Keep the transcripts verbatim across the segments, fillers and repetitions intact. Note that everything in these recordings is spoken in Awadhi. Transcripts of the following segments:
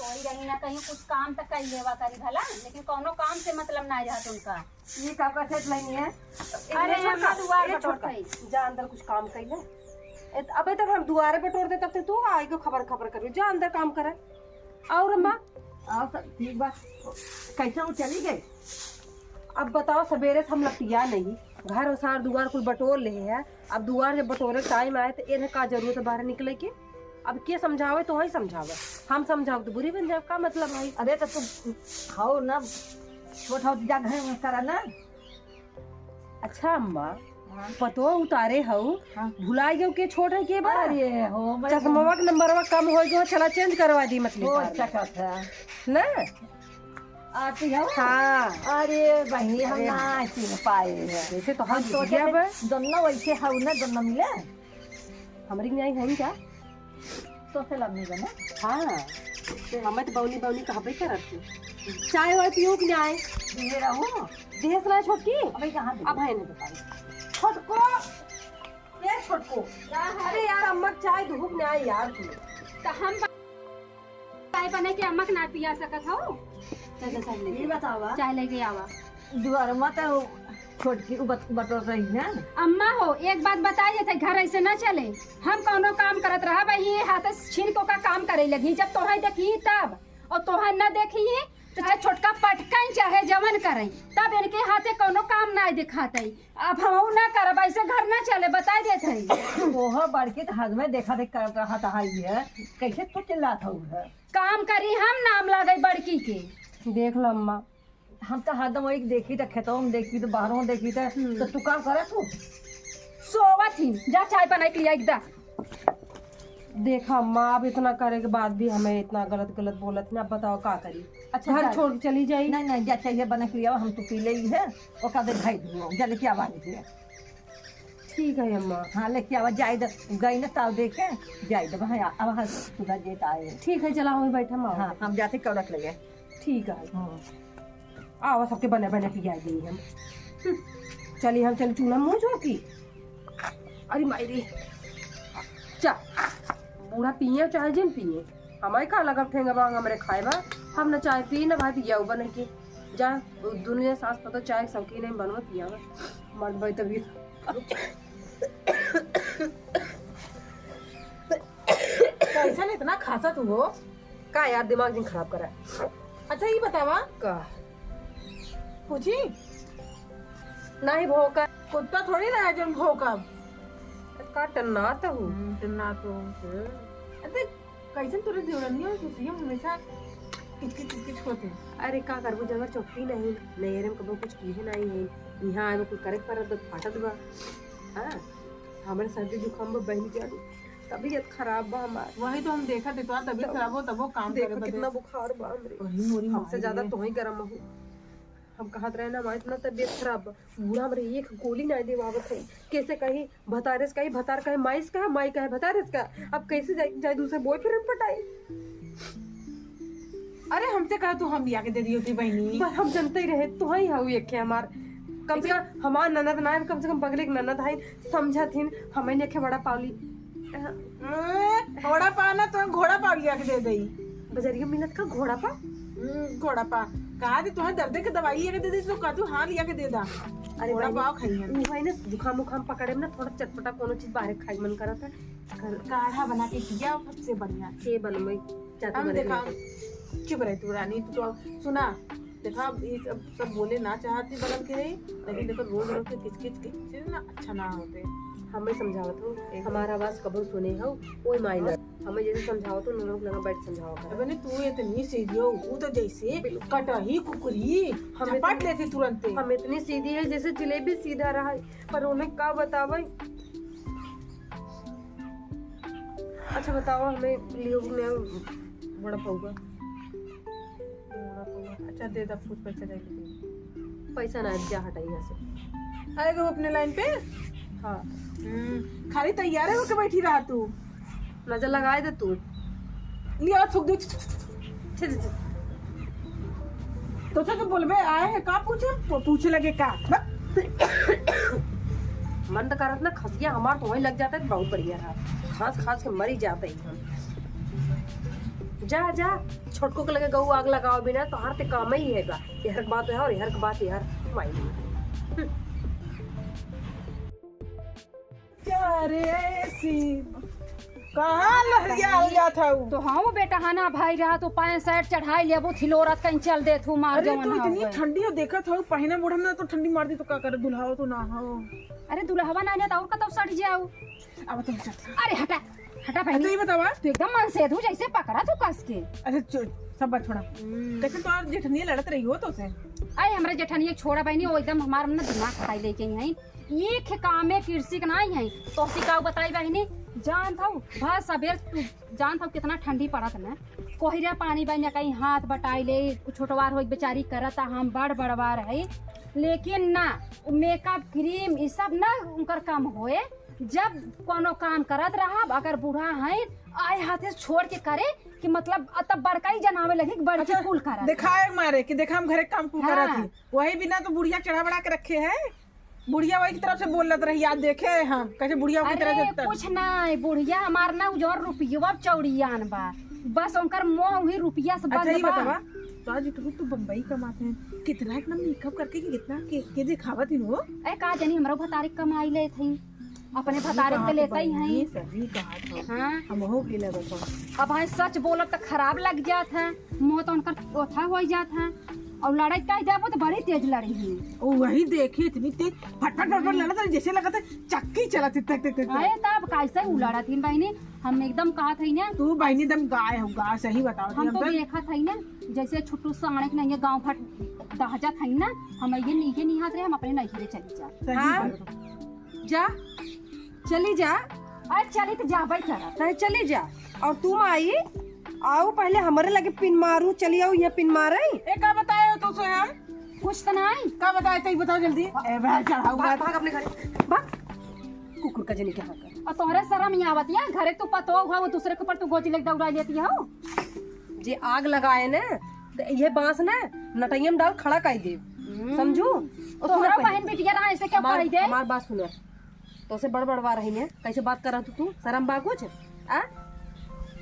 कोई रही ना कहीं कुछ काम त कर लेवा करी भला, लेकिन कौनो काम से मतलब ना रहत उनका। ये का कहत नहीं है? अरे, ए, छोटका, हमार दुआर ए, बटोर छोटका, कहीं। जा अंदर कुछ काम कर ले। ए, अबे तक हम दुआरे बटोर दे, तब तक तू आई को खबर खबर करू। जा अंदर काम करे। और अम्मा? और सब ठीक बा। कैसे वो चली गई? अब बताओ, सवेरे से हम लपिया नहीं, घर ओसार दुआर कुल बटोर ले है। अब दुआर जब बटोरे टाइम आए तो इन्हें का जरूरत है बाहर निकले के? अब के समझावे, तो ही समझावे। हम समझाओ तो बुरी बन जाओ, का मतलब है? अरे तो तू हो ना, छोट हो जा घर में करा ना। अच्छा अम्मा, हाँ। पतोह उतारे हऊ, हाँ। भुलाई गयो के छोट है के बा? अरे हो, मैं चश्मवा के नंबरवा कम हो गयो, चला चेंज करवा दी मछली हो फार्म में। सकत है। ना? आती हो? हाँ। अरे बहिनी, हम अरे। ना चिन्ह पाए हैं। वैसे तो हम हम सोचे बिटिया थे, बा। दोनों वैसे हऊ ना, दोनों मिले। हमरी न्याय है क्या? तो से लव नहीं बने? हाँ। हमें तो बौनी बौनी कहबे करत है। चाय वाय पियो कि ना आए? दिए रहू। देह सुनाए छोटकी? अबे कहाँ दे? अब है नहीं बताई। छोटको, ये छोटको। का है? अरे यार, अम्मा के चाय धूप में आई यार तू। तो हम चाय बने के अम्मा के ना पिया सकत हो? चल, चल, चल, ले ये जा। बतावा। चाय लेके आवा। दुआर में तो छोटकी उ बत-, बटोर रही है। अम्मा हो, एक बात बताई देते, घर ऐसे ना चले। हम कौनो काम करत रहा भाई, ये हाथ से छीन के ओका काम करे लगी, जब तोहे देखी तब, और तोहे न देखी तो चाहे छोटका पटकन चाहे जवन करे, तब इनके हाथे कौनो काम ना दिखाते। अब हम ना करब, ऐसे घर ना चले, बताई देत है। ओहो बड़की तो हाथ में देखा देख करत रहा था, ये कैसे तू चिल्लात हो है? काम करी हम, नाम लागे बड़की के। देख लो अम्मा, हम तो हरदम वही देखी तो खेतों में देखी तो बाहरों में देखी तो, हम्म। तो तू काम करे तू? सोवत ही, जा चाय बना के लिया एकदम। देखा अम्मा, अब इतना करे के बाद भी हमें इतना गलत गलत बोलत ना, अब बताओ का करी? अच्छा, घर जा। छोड़ के चली जाई। नहीं, नहीं, जा चाहिए बना के लिया, हम तो पी ले है, ओका दे भाई दूँ, जा लेके आवा लीजिए। ठीक है अम्मा। हाँ, लेके आवा, जाए दे, गई ना ताव देखे, जाए दे, वहाँ आ-, वहाँ सुधा जेत आए। ठीक है, चला वहीं बैठा, हम आवा। हाँ, हम जाते कौरक लगे। ठीक है। हाँ। आवा, सबके बने बने पिया गई हम। हम्म, चली हम चली चूना मुँह झोंकी। अरे माई रे, चा, बूढ़ा पिए चाहे जिन पिए, हमारे का लगब ठेंगा बांग हमरे खाए बा। हम न चाय पी न भाई पिया बने के। जा, उ दुनिया सास पता चाय के शौकीन है, बनवा पिया बा। मर्द भाई तभी। कैसन इतना खांसत हो? का यार, दिमाग जिन खराब करा। अच्छा, ये बतावा। का? पूछी? नाही भौंका। कुत्ता थोड़ी ना है जौन भौंकब। का टन्नात हूँ? हम्म, टन्नात हूँ। हम्म। अरे, कैसन तोरे देवरनिया और सुसिया हमेशा किचकिच किचकिच होते हैं। अरे, का करबू, जब चुप्पी नहीं, नैहरे में कबो कुछ किहे नहीं है, यहाँ आवे कुछ करे के परत बा, फाटत बा। हाँ, हमरे सर्दी जुकाम बा, बहन के आलू। तबीयत खराब बा हमार। वही तो हम देखत है, तोहार तबियत तब खराब हो, तब वो काम देखो करे बदे। कितना बुखार बा हमरे। वही मोरी हमसे माई ज्यादा रे। तोही गरम हो। हम कहत रहे ना, हमार इतना तबियत खराब बा। बूढ़ा हमरे एक गोली ना देवावत है। कैसे कही भतारेस कही, भतार कहे माइस का, माई कहे भतारेस का। अब कैसे जाए, जाए दूसरे बॉयफ्रेंड पटाए? अरे हमसे कहा तू हम लिया के दे दियो थी बहनी। पर हम जनते ही रहे, तू ही हऊ एक है हमार। कम से कम हमार ननद ना है, कम से कम बगले के ननद है, समझत हिन, हमें नहीं खे वड़ा पाव ली। अं, वड़ा पाव ना, तो घोड़ा पाव लिया के दे दई। बजरिया मिलत का घोड़ा पा? हम्म, घोड़ा पा। कहा थी तुम्हें दर्द के दवाई लिया के दे दे, तो कहा तू हाँ लिया के दे दा। अरे घोड़ा बहनी, पाव खाई है। उ है ना, जुकाम उखाम पकड़े में ना, थोड़ा चटपटा कोनो चीज बाहर खाए मन करत है। घर काढ़ा बना के पिया, सबसे बढ़िया। के बनवे, चाचा हम बने देखा, बनवे। चुप रहे तू रानी, तू तो सुना, देखा, ये सब, सब बोले ना चाहती बगल के रही, लेकिन देखो, रोज रोज के किचकिच किचकिच ना अच्छा ना होते। हमें समझावत हो, एकदम। हमारा आवाज कबो सुने हो, कोई मायने। हमें जैसे समझावत हो, उन लोग लगा बैठ समझावा कर। अबे नहीं, तू इतनी सीधी हो, वो तो जैसे बिल्कुल। कटही कुकरी, हम झपट इतनी, लेती तुरंते। हम इतनी सीधी है, जैसे जिलेबी सीधा रहा है, पर उन्हें का बतावे। अच्छा बताओ, हमें लियो ने बड़ा पाऊगा। बड़ा पाऊगा। अच्छा, दे दे, कुछ पैसा दे दे। पैसा ना, जा हटा यहाँ से। आएगा वो अपने लाइन पे? हाँ। हम्म, खाली तैयार है होके बैठी रहा तू। नजर लगाए दे तू। लिया, थूक दे। छे, छे, छे। तो से तो बोलबे, आए हैं का पूछे? पू-, पूछे लगे का? बक। मन तो करत ना, खसिया हमार तो वहीं लग जाता है, बहुत बढ़िया रहा। खांस खांस के मरी जाते ही हम। जा, जा, छोटको के लगे गऊ आग लगावा बिना, तोहार ते काम ही है बा। एहर के बात एहर, एहर के बात एहर, माई नहीं। क्या रे शिव, कहाँ लहरिया हो जात हऊ? तो हम बेटा है ना भाई रहा, तो पैंट शर्ट चढ़ाई लेबू, थिलोरत कहीं चल देत हूँ, मार अरे, जवन तू इतनी हवे। ठंडी हो, देखत हऊ, पहिना बूढ़ा में तो ठंडी मार दी, तो का करे, दुल्हावा तो ना हो। अरे, दुल्हवा ना ले, तो और कतौ सड़ जाऊ। अब तुम चल। अरे, हटा, हटा अच्छा, बहनी। ये बतावा। तू एकदम मनसेधू जैसे पकड़ा तू कस के। अच्छा, चुप, सब बात छोड़ा। हम्म। कैसे तोहार जेठनिया लड़त रही हो तो से? अरे, हमरा जेठनिया छोड़ा बहनी, वो एकदम हमार ना दिमाग खाई लेके आई हैं। एक है कामे कृषि के नाई है। तो सी का बताई बहनी, जानत हऊ, भर सबेर तू जानत हऊ कितना ठंडी पड़त ना। कोहिरा पानी बन जा, कहीं हाथ बटाई ले, छोटवार हो बेचारी करत, हम बड़ बड़वार है। लेकिन ना, मेकअप क्रीम, ई सब ना उनकर काम होए। जब कोनो काम करत रहब, अगर बूढ़ा हैं, आए हाथे छोड़ के करे कि मतलब, अ, तब बड़का ही जनावे लगी कि बड़की अच्छा, कुल करत है। दिखाए मारे कि देखा हम घरे काम कुल हाँ। करत ही। वही बिना तो बुढ़िया चढ़ा बढ़ा के रखे हैं। बुढ़िया वही की तरफ से बोलत रही, याद देखे हम, कैसे बुढ़िया की तरफ से अरे, तब कुछ ना, बुढ़िया हमार ना उजर रुपयवा चौड़ियान बा, बस उनकर मोह हुई रुपया से अच्छा, बंद ये बा। बतावा, तो आज इतरू तू बम्बई कमात है, कितना इतना मेकअप करके कि कितना के, के दिखावत ही हो? ए, का जानी, हमरो भतारे कमाई लेत हई। अपने तू भतारे कहाँ के के लेते ही बहिनी, हैं। सही कहा था। हाँ। हम हो गइला बता। अब भाई सच बोलब त खराब लग जात है, मुँह तो उनकर ओथा हो जात है। और लड़ाई कह देबो तो बड़ी तेज लड़ी है। ओ वही देखी इतनी तेज फट फट फट फट लड़त रही, जैसे लगत है चक्की चलत है, तक, तक, तक। अरे तब कैसे उ लड़त हिन बहिनी, हम एकदम कहत हई ना। तू बहिनी एकदम गाय हो, गाय सही बताओ हम हम तो तो। देखत हई ना, जैसे छुट्टू साँड़े के नहीं गाँव फट दहजत हई ना, हम ये नीचे निहात रहे, हम अपने नैहरे चली जा। सही हाँ। बात। जा, चली जा। अरे चली तो जाबे करब। नहीं, चली जा। और तू माई, आओ पहले हमरे लगे पिन मारू, चली आओ यहाँ पिन मारे। ए, का बताए हो तू से हम? कुछ तो नहीं। का बताए, तई बताओ जल्दी। ए, भाग, चढ़ाऊ भाग, भाग। भाग अपने घर। भाग। कुकुर का जनी के हाँ कर। और तोहरे शर्म ही आवत या, घरे तू पतो हुआ, वो दूसरे के ऊपर तू गोजी लेके दौड़ा लेती हो। जे आग लगाए ना, तो ये बांस ना नटैया में डाल खड़ा कर दे। हम्म। समझू? और सुनो तोहरा पहले। बहन बिटिया रहा, ऐसे क्या हमार, कह दे? हमार बात सुनो। तोसे बड़ बड़वा रही है, कैसे बात कर रहा तू, तू? शर्म बा कुछ? आ?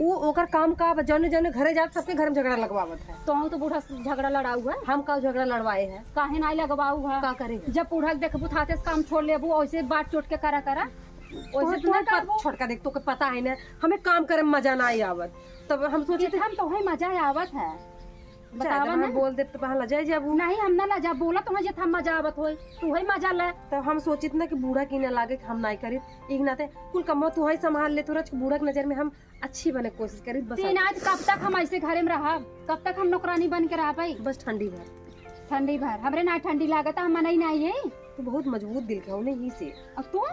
ऊ ओकर काम का बा, जौने जौने घरे जात, सबके घर में झगड़ा लगवावत है। तोहू तो बूढ़ा से झगड़ा लड़ाऊ है। हम का झगड़ा लड़वाए हैं? काहे नाई लगवाऊ है? का करे है? जब बूढ़ा के देखबू, थाते से काम छोड़ लेबू, ऐसे बात चोट के करा करा। वैसे तोहे तू ना तोहे करबू। पत-, छोटका देख, तोके पता है ना, हमें काम करे में मजा ना आवत, तब हम सोचे कि थे हम तोहे मजा आवत है। बतावा ना। बोल दे तो कहाँ लजाए जाबू? नहीं, हम ना लजा, बोला तो ना जे था मजा आवत होई, तू है मजा ले। तब हम सोचित ना कि बूढ़ा की ना लागे कि हम नाई करित, एक नाते कुल कमवा तू है संभाल ले, थोड़ा बूढ़ा की नजर में हम अच्छी बने कोशिश करित, बस। तीन आज कब तक हम ऐसे घरे में रहब? कब तक हम नौकरानी बन के रहबै? बस ठंडी भर। ठंडी भर? हमरे ना ठंडी लागत, हम मनई नाई है। तू बहुत मजबूत दिल के हो ना, यही से। और तू?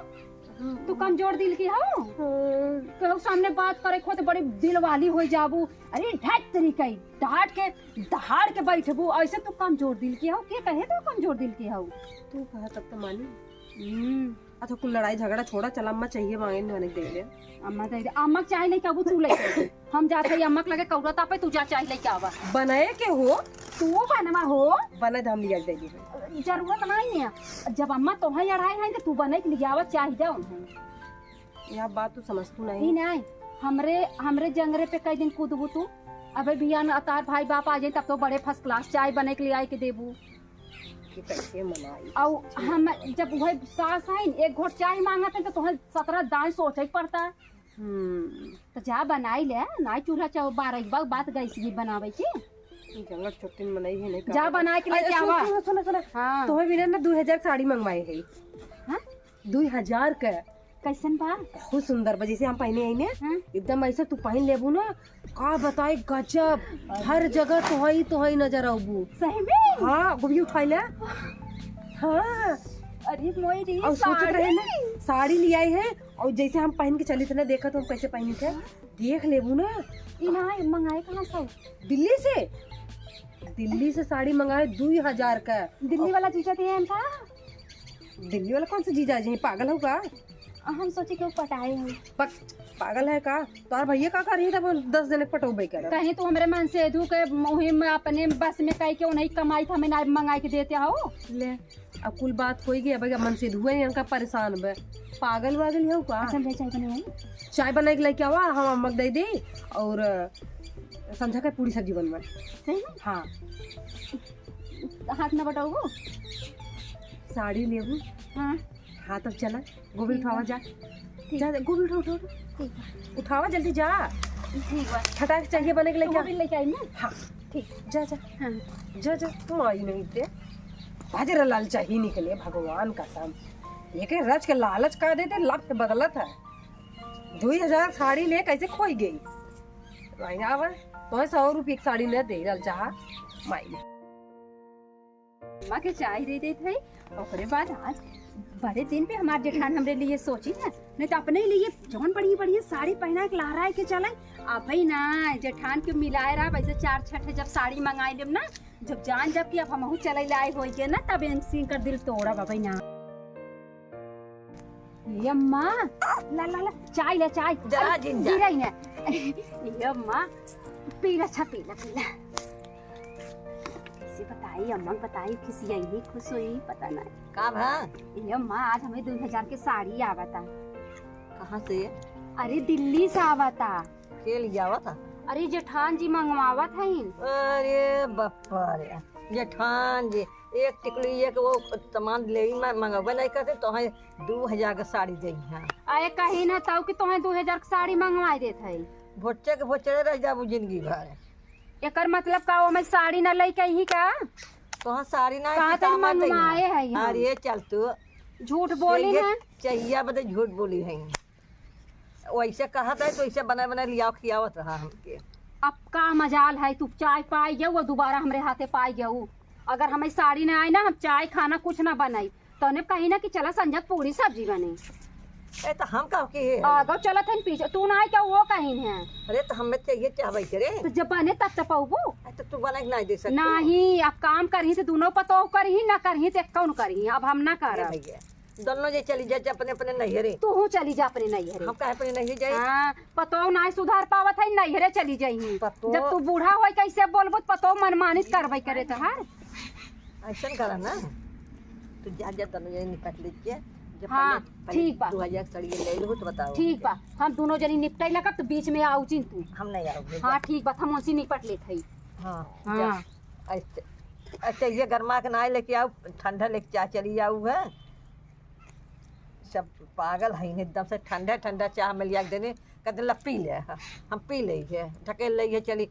हम्म। तू कमजोर दिल की हो? हम्म। केहू सामने बात करे खो तो बड़ी दिल वाली हो जाबू। अरे ढाट तरीका ही, डांट के, दहाड़ के बैठबू, ऐसे तू कमजोर दिल की हो? के कहे तू कमजोर दिल की हो? तू कहा तब तो मानी। हम्म। अच्छा, कुल लड़ाई झगड़ा छोड़ा, चल अम्मा चाहिए मांगे, बने के दे दे। अम्मा दे दे, अम्मा के चाय लेके आबू, तू लेके आबू। हम जात हई अम्मा के लगे कौड़ा तापे, तू जा चाय लेके आवा। बनाए के हो? तू बनवा हो। बने तो हम लिया के दे दी। जरूरत नहीं है, जब अम्मा तोहे अढ़ाई है तो तू बने के लियावा चाय दे उन्हें। यह बात तू समझ तू नहीं। ई नहीं, हमरे, हमरे जंगरे पे कई दिन कूदबू तू। अबे बिहान अतार भाई बाप आ जाए तब तो बड़े first class चाय बने के ले आए के देबू। कि कैसे मनाई? अउ हम जब वह सास है, एक घोट चाय मांगत है, तो तुम्हें सत्रह दाई सोचे के पड़ता। हम्म। तो जा बनाई ले, नाई चूल्हा चाहो बारह एक बार बात गैस की बनावे की। ई जंगल छोटिन मनई है, नहीं जा का बनाए के अरे, लेके सुन, आवा। सुन, सुन, सुन। हाँ। तुम्हें बिना ना दो हजार साड़ी मंगवाए है। हाँ? दो हजार का। कैसन बा? बहुत सुंदर बा, जैसे हम पहने आई ने, हाँ। एकदम ऐसे तू पहन लेबू ना, का बताए गजब, अरे। हर जगह तोहई तोहई नजर आबू। सही में? हाँ, गोभी उठाई ले। हाँ। अरे मोरी और सोचत साड़ी। रहे ना, साड़ी ले आई है और जैसे हम पहन के चली थे ना, देखा तो हम कैसे पहनी थे, देख लेबू ना। ई ना मंगाए कहाँ से? दिल्ली से, दिल्ली से साड़ी मंगाए दो हजार का। दिल्ली वाला जीजा दिए हैं का? दिल्ली वाला कौन सा जीजा जी, पागल हो का? हम सोचे कि वो पटाए हैं। पक-, पागल है का? तोहर भैया का करी तब दस जने पटोबे करब। कहीं तू हमरे मनसेधू के मुहिम में अपने बस में कह के उन्हें कमाई था, हमें ना मंगाई के देते हो। ले, अब कुल बात होई गई, अब मनसेधुआ इनका परेशान बे। पागल वागल हो का? अच्छा, ले चाय बनाई। चाय बनाई के लेके आवा, हम अम्मा के दे दे और संझा के पूरी सब्जी बनवाए। सही में? हाँ। हाथ ना बटाऊ। साड़ी लेबू। हाँ। हाँ, तब चला, गोभी ठीक उठावा बा। जा। ठीक। जा, जा, गोभी उठा, उठा, उठा। ठीक बा। उठावा, जल्दी जा। ठीक बा। फटाक चाहिए बने के तो लेके आ। गोभी लेके आई ना? हाँ। ठीक। जा, जा। हाँ। जा, जा, तू आई नहीं थे। बाजरा लाल चाही निकले, भगवान कसम। ये के रच के लालच का देते, लफ्ट बदलत है। दुई हजार साड़ी ले कैसे खोई गई? भाई आवा, तोहे सौ रुपये की साड़ी न दे लाल चाहा, माई ने। अम्मा के चाय दे देत है, ओकरे बाद आज बड़े दिन पे हमार जेठान हमरे लिए सोची ना, नहीं तो अपने लिए जौन बढ़िया बढ़िया साड़ी पहना के लहराए के चले। अबे ना, जेठान के मिलाए रहा, वैसे चार छठे जब साड़ी मंगाई लेब ना, जब जान जब कि अब हमहू चले लाए होई के ना, तब इनकर दिल तोड़ब अबे ना। ये अम्मा, ला, ला, ला, चाय ले, चाय। जा, अरे, जिन जा। गिरई है। ये अम्मा, पी ला, अच्छा, पी ला, पी ला। कैसे बताई, अम्मा के बताई, खिसियाई, खुश होई, पता नहीं। का भा? ये अम्मा, आज हमें दो हजार के साड़ी आवता। कहाँ से? अरे, दिल्ली से आवता। के लियावत ह? अरे, जेठान जी मंगवावत हईन। अरे बप्पा रे, जेठान जी, एक टिकुली एक वो सामान ले ही मा-, मंगवे नहीं करते, तोहे दू हजार के साड़ी देई हैं। अरे, कही ना तऊ कि तोहे दू हजार के साड़ी मंगवाई देत हई। भोचे के भोचड़े रह जाबू जिंदगी भर। एकर मतलब का, ओमे साड़ी ना लई कहीं का? तोहे साड़ी ना कहाँ तक किताबा देई मंगवाए हैं। है हम? अरे चल तू। झूठ बोली चाहिए, ना। चाहिए बदे झूठ बोली है। वैसे कहत है तो वैसे बने बने लियाव खियावत रहा हमके। अब का मजाल है, तू चाय पाई गऊ और दोबारा हमरे हाथे पाई गऊ। अगर हमें साड़ी ना आई ना, हम चाय खाना कुछ ना बनाई। तने कही ना कि चला संझा पूरी सब्जी बने। ए तो हम का के है? आगो चलत है पीछे, तू ना आई क्या वो कहीं है? अरे तो हमें चाहिए चाहबे करे। तो जब बने तब तो पाऊबू। ए तो तू बना के नहीं दे सकती। नहीं, अब काम करही तो दोनों पतोह करही, ना करही तो कौन करही, अब हम ना ए करब। भैया, दोनों जे चली जा, जा अपने, अपने नैहरे। तूहू चली जा अपने नैहरे। हम काहे अपने नैहरे जाई? हाँ, पतोह नाय सुधार पावत है, नैहरे चली जाई। पतोह जब तू बूढ़ा होई, कैसे बोलबो, पतोह मनमानी करबे करे तोहार। ऐसन करा ना, तू जा, जा, दोनों जने निपट लीजिए। जब हाँ, पहले, पहले ठीक बा। दो हजार साड़ी ले लेबो तो बताओ ठीक मुझे। बा, हम दोनों जनी निपटाई लगा, तो बीच में आऊ जिन तू। हम नहीं आऊंगे। हाँ, ठीक बा, हम उनसे निपट लेत हई। हाँ, हाँ। जा। अच्छा, अच्छा, ये गरमा के ना लेके आऊ, ठंडा लेके चाह चली आऊ है। सब पागल हैं, एकदम से ठंडा ठंडा चाह में लिया के देने, कहते, "ला पी ले।" हम पी ले है, ढकेल ले है, चली,